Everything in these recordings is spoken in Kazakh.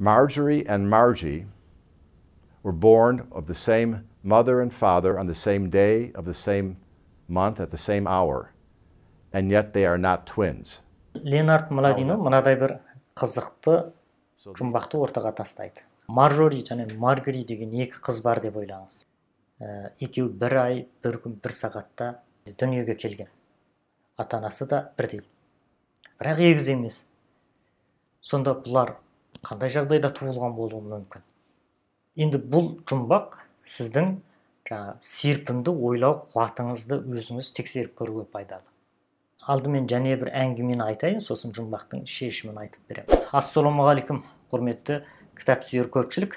Marjorie and Margie were born of the same mother and father on the same day of the same month at the same hour, and yet they are not twins. Ленард Младинов мынадай бір қызықты жұмбақты ортаға тастайды. Маржори және Маргери деген екі қыз бар деп ойлаңыз. Екеуі бір ай, бір күн, бір сағатта дүниеге келген. Ата-анасы да бірдей. Бірақ егіз емес. Сонда бұлар қандай жағдайда туылған болуы мүмкін? Енді бұл жұмбақ сіздің жаңа серпімді ойлау қуатыңызды өзіңіз тексеріп көруге пайдалы. Алдымен және бір әңгімені айтайын, сосын жұмбақтың шешімін айтып беремін. Ассалаумағалейкум, құрметті кітап сүйер көпшілік.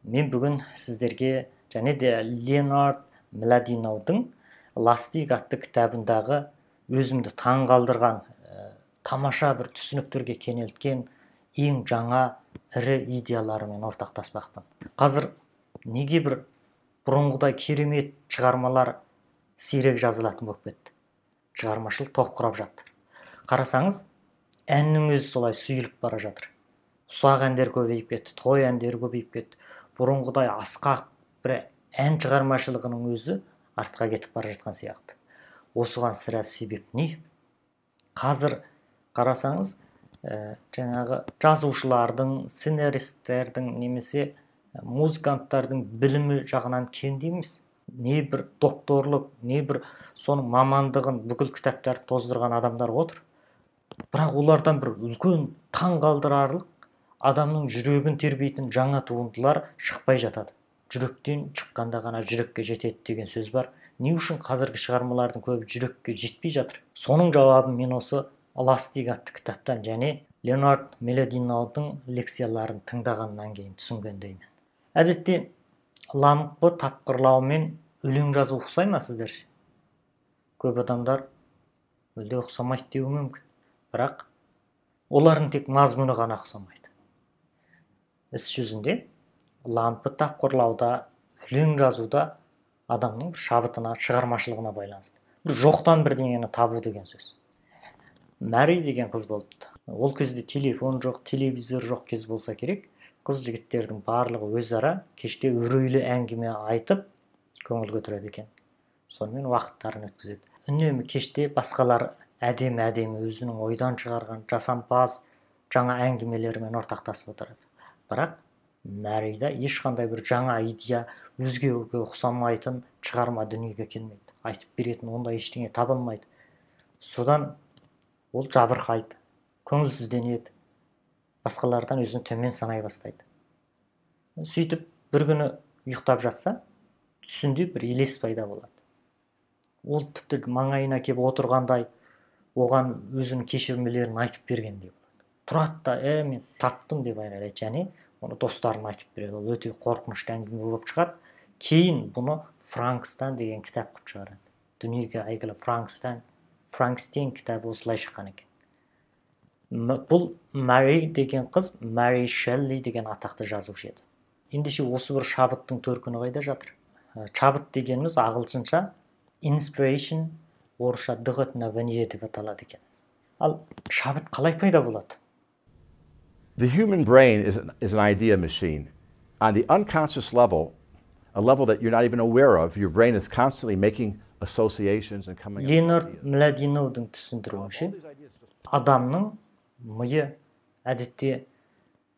Мен бүгін сіздерге және де Ленард Младиновтың «Ластик» атты кітабындағы өзімді таң қалдырған, тамаша бір түсініктерге кенелткен ең жаңа ірі идеяларымен ортақтаспақпын. Қазір неге бір бұрынғыдай керемет шығармалар сирек жазылатын болып кетті? Шығармашылық тоқырап жатыр. Қарасаңыз, әннің өзі солай сұйылып бара жатыр. Ұсақ әндер көбейіп кетті, той әндері көбейіп кетті. Бұрынғыдай асқақ бір ән шығармашылығының өзі артқа кетіп бара жатқан сияқты. Осыған сірә себеп не? Қазір қарасаңыз, жаңағы жазушылардың, сценаристердің немесе музыканттардың білімі жағынан кенде емес. Не бір докторлық, не бір соның мамандығын, бүкіл кітаптарды тоздырған адамдар отыр. Бірақ олардан бір үлкен таң қалдырарлық, адамның жүрегін тербейтін жаңа туындылар шықпай жатады. Жүректен шыққанда ғана жүрекке жетеді деген сөз бар. Не үшін қазіргі шығармалардың көбі жүрекке жетпей жатыр? Соның жауабын мен осы «Ластик» атты кітаптан және Леонард Мелодиноудың лекцияларын тыңдағаннан кейін түсінгендеймін. Әдетте лампы тапқырлау мен өлең жазу ұқсай ма сіздерше? Көп адамдар мүлде ұқсамайды деуі мүмкін. Бірақ олардың тек мазмұны ғана ұқсамайды. Іс жүзінде лампы тапқырлауда, өлең жазуда адамның бір шабытына, шығармашылығына байланысты. Бір жоқтан бірдеңені табу деген сөз. Мәри деген қыз болыпты. Ол кезде телефон жоқ, телевизор жоқ кез болса керек. Қыз жігіттердің барлығы өзара кеште үрейлі әңгіме айтып көңіл көтереді екен. Сонымен уақыттарын өткізеді. Үнемі кеште басқалар әдемі-әдемі өзінің ойдан шығарған жасампаз жаңа әңгімелерімен ортақтасып отырады. Бірақ Мәрида ешқандай бір жаңа идея, өзгеге ұқсамайтын шығарма дүниеге келмейді. Айтып беретін ондай ештеңе таба алмайды. Содан ол жабырқайды, көңілсізденеді, басқалардан өзін төмен санай бастайды. Сөйтіп бір күні ұйықтап жатса, түсінде бір елес пайда болады. Ол тіпті маңайына келіп отырғандай, оған өзінің кешірмелерін айтып бергендей болады. Тұрады да, мен таптым деп айғайлайды және оны достарына айтып береді. Ол өте қорқынышты әңгіме болып шығады. Кейін бұны «Франкстан» деген кітап қылып шығарады. Дүниеге әйгілі «Франкстейн» кітабы осылай шыққан екен. Бұл Мари деген қыз Мари Шелли деген атақты жазушы еді. Ендеше осы бір шабыттың төркіні қайда жатыр? Шабыт дегеніміз ағылшынша inspiration, орысша вдохновение деп аталады екен. Ал шабыт қалай пайда болады? The human brain is an idea machine. On the unconscious level, a level that you're not even aware of, your brain is constantly making associations and coming up with Ленард ideas. Младиновдың түсіндіруінше, адамның миы әдетте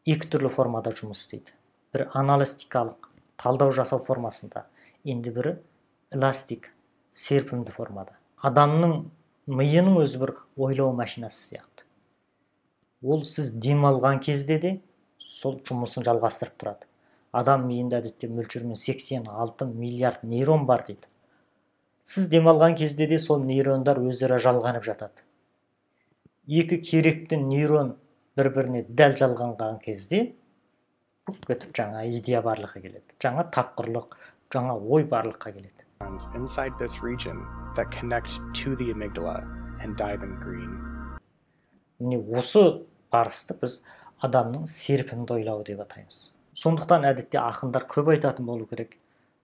екі түрлі формада жұмыс істейді. Бір аналитикалық талдау жасау формасында, енді бірі эластик, серпімді формада. Адамның миының өзі бір ойлау машинасы сияқты. Ол сіз демалған кезде де сол жұмысын жалғастырып тұрады. Адам миында әдетте мөлшермен 86 миллиард нейрон бар дейді. Сіз демалған кезде де сол нейрондар өзара жалғанып жатады. Екі керекті нейрон бір-біріне дәл жалғанған кезде бүк етіп жаңа идея барлыққа келеді. Жаңа тапқырлық, жаңа ой барлыққа келеді. Inside this region that connect to the amygdala and dye them green. Міне, осы барысты біз адамның серпімді ойлауы деп атаймыз. Сондықтан әдетте ақындар көп айтатын болу керек.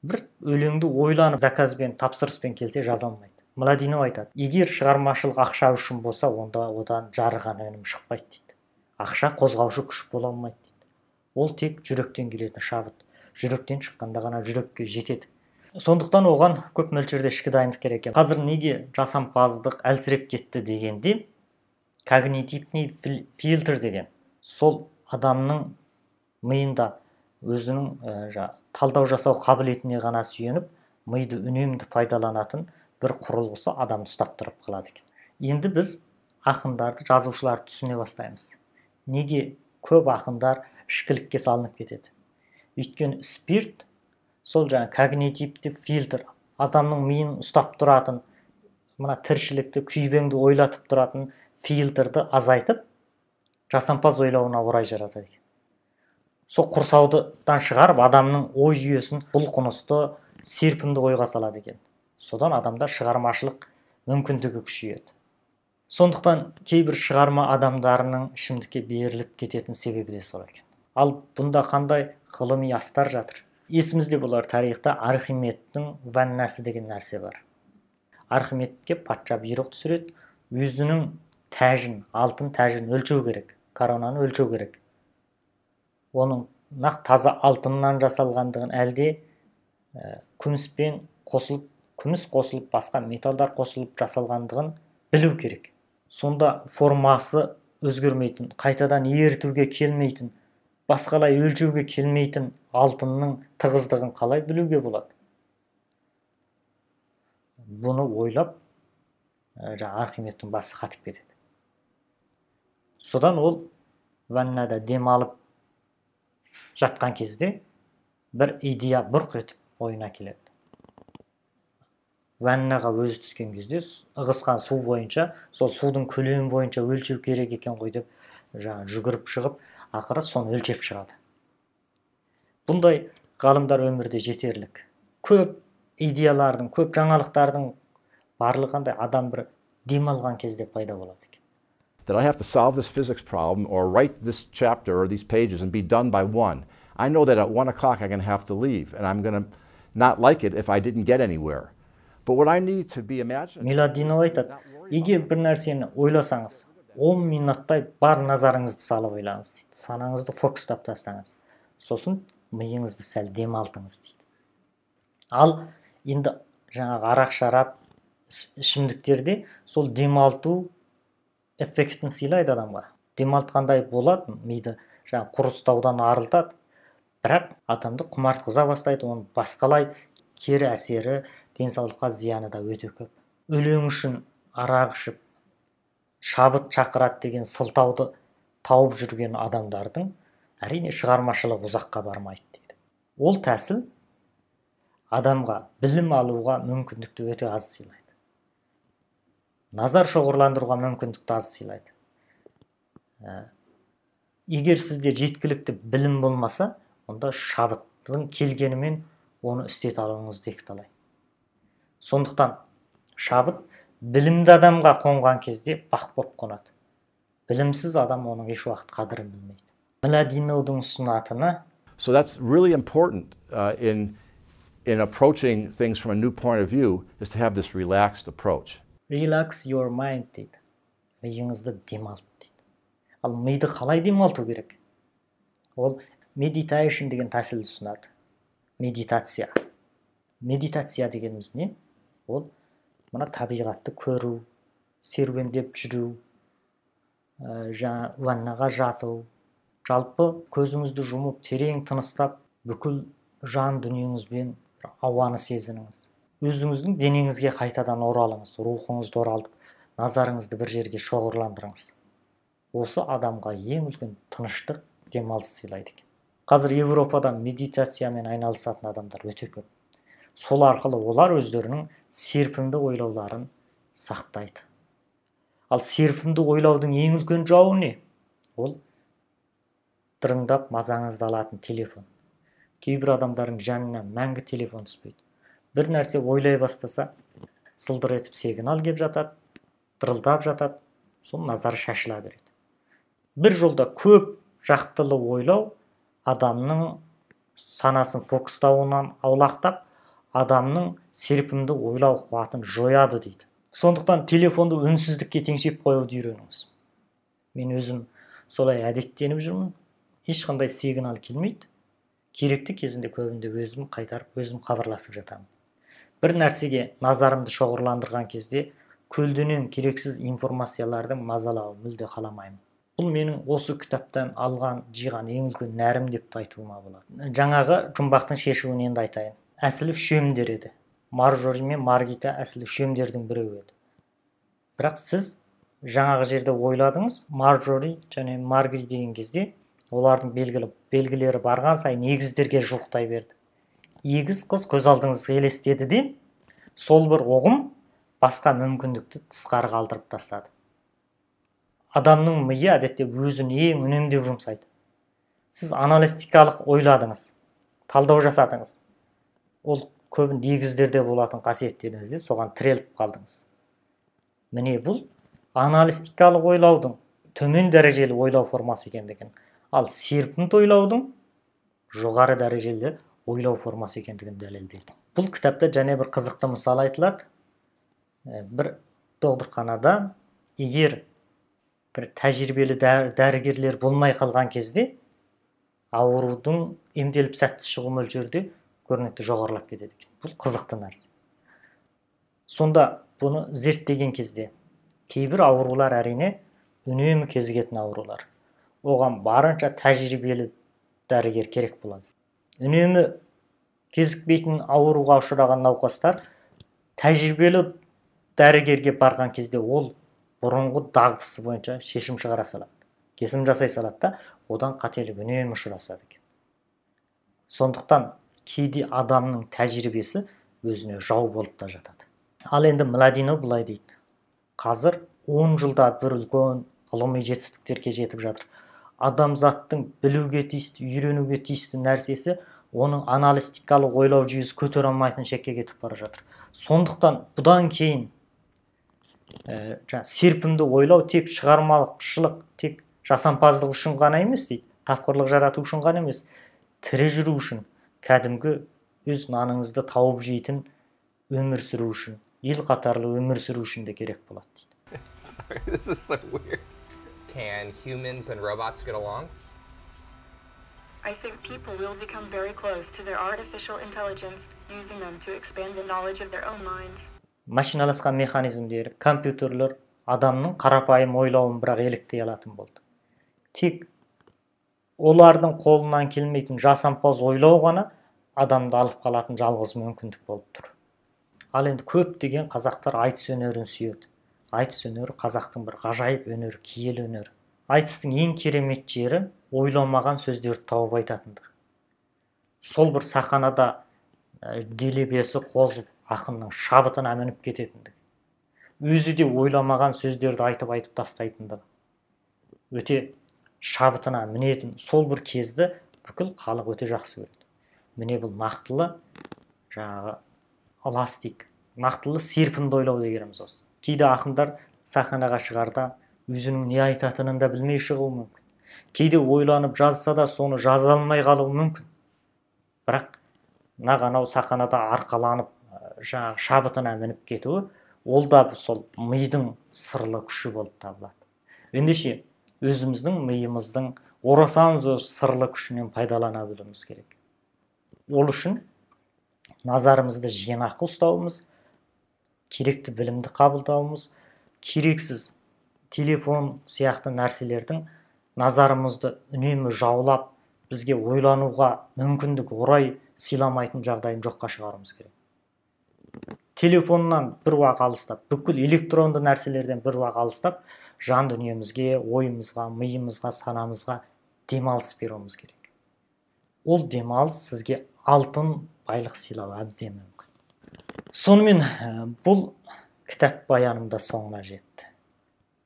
Бір өлеңді ойланып, заказбен, тапсырыспен келсе жаза алмайды. Младинов айтады, егер шығармашылық ақша үшін болса, онда одан жарыған өнім шықпайды дейді. Ақша қозғаушы күш бола алмайды дейді. Ол тек жүректен келетін шабыт. Жүректен шыққанда ғана жүрекке жетеді. Сондықтан оған көп мөлшерде ішкі дайындық керек екен. Қазір неге жасампаздық әлсіреп кетті дегенде, когнитивный фильтр деген сол адамның миында өзінің талдау жасау қабілетіне ғана сүйеніп, миды үнемді пайдаланатын бір құрылғысы адамды ұстап тұрып қалады екен. Енді біз ақындарды, жазушыларды түсіне бастаймыз. Неге көп ақындар ішкілікке салынып кетеді? Өйткені спирт сол жаңа когнитивті фильтр, адамның миын ұстап тұратын, мына тіршілікті, күйбеңді ойлатып тұратын фильтрді азайтып, жасампаз ойлауына орай жаратады екен. Сол құрсаудыдан шығарып, адамның ой жүйесін бұлқынысты, серпімді ойға салады екен. Содан адамда шығармашылық мүмкіндігі күшейеді. Сондықтан кейбір шығарма адамдарының ішімдікке беріліп кететін себебі де сол екен. Ал бұнда қандай ғылыми астар жатыр? Есімізде болар, тарихта Архимедтің ваннасы деген нәрсе бар. Архимедке патша бұйрық түсіреді, өзінің тәжін, алтын тәжін өлшеу керек, коронаны өлшеу керек. Оның нақ таза алтыннан жасалғандығын, әлде күміспен қосылып, күміс қосылып, басқа металдар қосылып жасалғандығын білу керек. Сонда формасы өзгермейтін, қайтадан ерітуге келмейтін, басқалай өлшеуге келмейтін алтынның тығыздығын қалай білуге болады? Бұны ойлап, жаңа Архимедтің басы қатып кетеді. Содан ол ваннада демалып жатқан кезде бір идея бұрқ етіп ойына келеді. Ваннаға өзі түскен кезде ығысқан су бойынша, сол судың көлемі бойынша өлшеу керек екен ғой деп жаңа жүгіріп шығып, ақыры соны өлшеп шығады. Бұндай ғалымдар өмірде жетерлік. Көп идеялардың, көп жаңалықтардың барлығы қандай адам бір демалған кезде пайда болады екен. That I have to solve this physics problem or write this chapter or these pages and be done by 1. I know that at 1 o'clock I'm going to have to leave, and I'm going to not like it if I didn't get anywhere. But what I need to be imaginative. Миладинов айтады, егер бір нәрсені ойласаңыз, 10 минуттай бар назарыңызды салып ойлаңыз дейді. Санаңызды фокустап тастаңыз. Сосын миыңызды сәл демалтыңыз дейді. Ал енді жаңағы арақ, шарап, ішімдіктерде сол демалту эффектін сыйлайды адамға. Демалтқандай болады, миды жаңа құрыстаудан арылтады. Бірақ адамды құмартқыза бастайды, оның басқалай кері әсері, денсаулыққа зияны да өте көп. Өлең үшін арақ ішіп, шабыт шақырады деген сылтауды тауып жүрген адамдардың әрине шығармашылығы ұзаққа бармайды дейді. Ол тәсіл адамға білім алуға мүмкіндікті өте аз сыйлайды. Назар шоғырландыруға мүмкіндікті аз сыйлайды. Егер сізде жеткілікті білім болмаса, онда шабыттың келгенімен оны істете алуыңыз екіталай. Сондықтан шабыт білімді адамға қонған кезде бақ боп қонады. Білімсіз адам оның еш уақыт қадірін білмейді. Миладиновтың ұсынатыны. So that's really important in approaching things from a new point of view, is to have this relaxed approach. Relax your mind дейді. Миыңызды демалт дейді. Ал миды қалай демалту керек? Ол meditation деген тәсілді ұсынады. Медитация. Медитация дегеніміз не? Ол мына табиғатты көру, серуендеп жүру, жаңа ваннаға жату, жалпы көзіңізді жұмып, терең тыныстап, бүкіл жан дүниеңізбен ауаны сезініңіз. Өзіңіздің денеңізге қайтадан оралыңыз, рухыңызды оралтып, назарыңызды бір жерге шоғырландырыңыз. Осы адамға ең үлкен тыныштық, демалыс сыйлайды екен. Қазір Европада медитациямен айналысатын адамдар өте көп. Сол арқылы олар өздерінің серпімді ойлауларын сақтайды. Ал серпімді ойлаудың ең үлкен жауы не? Ол дырыңдап мазаңызды алатын телефон. Кейбір адамдардың жанына мәңгі телефон түспейді. Бір нәрсе ойлай бастаса, сылдыр етіп сигнал кеп жатады, дырылдап жатады, сол назары шашыла береді. Бір жолда көп жақтылы ойлау адамның санасын фокустауынан аулақтап, адамның серпімді ойлау қуатын жояды дейді. Сондықтан телефонды үнсіздікке теңсеп қоюды үйреніңіз. Мен өзім солай әдеттеніп жүрмін. Ешқандай сигнал келмейді. Керекті кезінде көбінде өзім қайтарып, өзім хабарласып жатамын. Бір нәрсеге назарымды шоғырландырған кезде көлденең керексіз информациялардың мазалауын мүлде қаламаймын. Бұл менің осы кітаптан алған, жиған ең үлкен нәрім деп те айтуыма болады. Жаңағы жұмбақтың шешуін енді айтайын. Әсілі үшемдер еді. Маржори мен Маргита әсілі үшемдердің біреуі еді. Бірақ сіз жаңағы жерде ойладыңыз, Маржори және Маргри деген кезде олардың белгілері барған сайын егіздерге жуықтай берді. Егіз қыз көз алдыңызға елестеді де, сол бір ұғым басқа мүмкіндікті тысқары қалдырып тастады. Адамның миы әдетте өзін ең үнемдеп жұмсайды. Сіз аналитикалық ойладыңыз, талдау жасадыңыз. Ол көбінде егіздерде болатын қасиет дедіңіз де, соған тіреліп қалдыңыз. Міне бұл аналитикалық ойлаудың төмен дәрежелі ойлау формасы екендігін, ал серпімді ойлаудың жоғары дәрежелі ойлау формасы екендігін дәлелдейді. Бұл кітапта және бір қызықты мысал айтылады. Бір докторханада егер бір тәжірибелі дәрігерлер болмай қалған кезде аурудың емделіп сәтті шығу мөлшері де көрнекті жоғарылап кетеді екен. Бұл қызықты нәрсе. Сонда бұны зерттеген кезде кейбір аурулар әрине үнемі кезігетін аурулар. Оған барынша тәжірибелі дәрігер керек болады. Үнемі кезікпейтін ауруға ұшыраған науқастар тәжірибелі дәрігерге барған кезде ол бұрынғы дағдысы бойынша шешім шығара салады, кесім жасай салады да, одан қателік үнемі ұшырасады екен. Сондықтан кейде адамның тәжірибесі өзіне жау болып та жатады. Ал енді Младинов былай дейді. Қазір 10 жылда бір үлкен ғылыми жетістіктерге жетіп жатыр. Адамзаттың білуге тиісті, үйренуге тиісті нәрсесі оның аналитикалық ойлау жүйесі көтере алмайтын шекке кетіп бара жатыр. Сондықтан бұдан кейін серпімді ойлау тек шығармашылық, тек жасампаздық үшін ғана емес дейді, тапқырлық жарату үшін ғана емес, тірі жүру үшін, кәдімгі өз наныңызды тауып жейтін өмір сүру үшін, ел қатарлы өмір сүру үшін де керек болады дейді. Sorry, this is so weird. Can humans and robots get along? I think people will become very close to their artificial intelligence, using them to expand the knowledge of their own minds. Машиналасқан механизмдер, компьютерлер адамның қарапайым ойлауын бірақ еліктей алатын болды. Тек олардың қолынан келмейтін жасампаз ойлау ғана адамды алып қалатын жалғыз мүмкіндік болып тұр. Ал енді көптеген қазақтар айтыс өнерін сүйеді. Айтыс өнері қазақтың бір ғажайып өнері, киелі өнері. Айтыстың ең керемет жері ойламаған сөздерді тауып айтатындығы. Сол бір саханада делебесі қозып ақынның шабытына мініп кететіндігі. Өзі де ойламаған сөздерді айтып-айтып тастайтындығы. Өте шабытына мінетін сол бір кезді бүкіл халық өте жақсы көреді. Міне бұл нақтылы жаңағы эластик, нақтылы серпімді ойлау дегеніміз осы. Кейде ақындар сахнаға шығарда өзінің не айтатынын да білмей шығуы мүмкін. Кейде ойланып жазса да соны жаза алмай қалуы мүмкін. Бірақ нақ анау сахнада арқаланып жаңағы шабытына мініп кетуі, ол да сол мидың сырлы күші болып табылады. Ендеше өзіміздің миымыздың орасан зор сырлы күшінен пайдалана білуіміз керек. Ол үшін назарымызды жинақы ұстауымыз, керекті білімді қабылдауымыз, керексіз телефон сияқты нәрселердің назарымызды үнемі жаулап, бізге ойлануға мүмкіндік орай сыйламайтын жағдайын жоққа шығаруымыз керек. Телефоннан бір уақ алыстап, бүкіл электронды нәрселерден бір уақ алыстап, жан дүниемізге, ойымызға, миымызға, санамызға демалыс беруіміз керек. Ол демалыс сізге алтын байлық сыйлауы әбден мүмкін. Сонымен бұл кітап баяным да соңына жетті.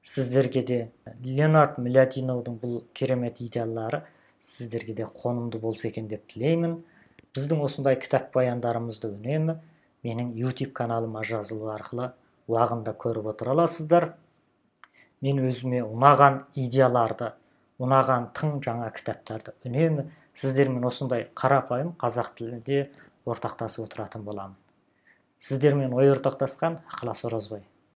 Сіздерге де Леонард Младиновтың бұл керемет идеялары сіздерге де қонымды болса екен деп тілеймін. Біздің осындай кітап баяндарымызды үнемі менің YouTube каналыма жазылу арқылы уағында көріп отыра аласыздар. Мен өзіме ұнаған идеяларды, ұнаған тың жаңа кітаптарды үнемі сіздермен осындай қарапайым қазақ тілінде ортақтасып отыратын боламын. Сіздермен ой ортақтасқан Ықылас Оразбай.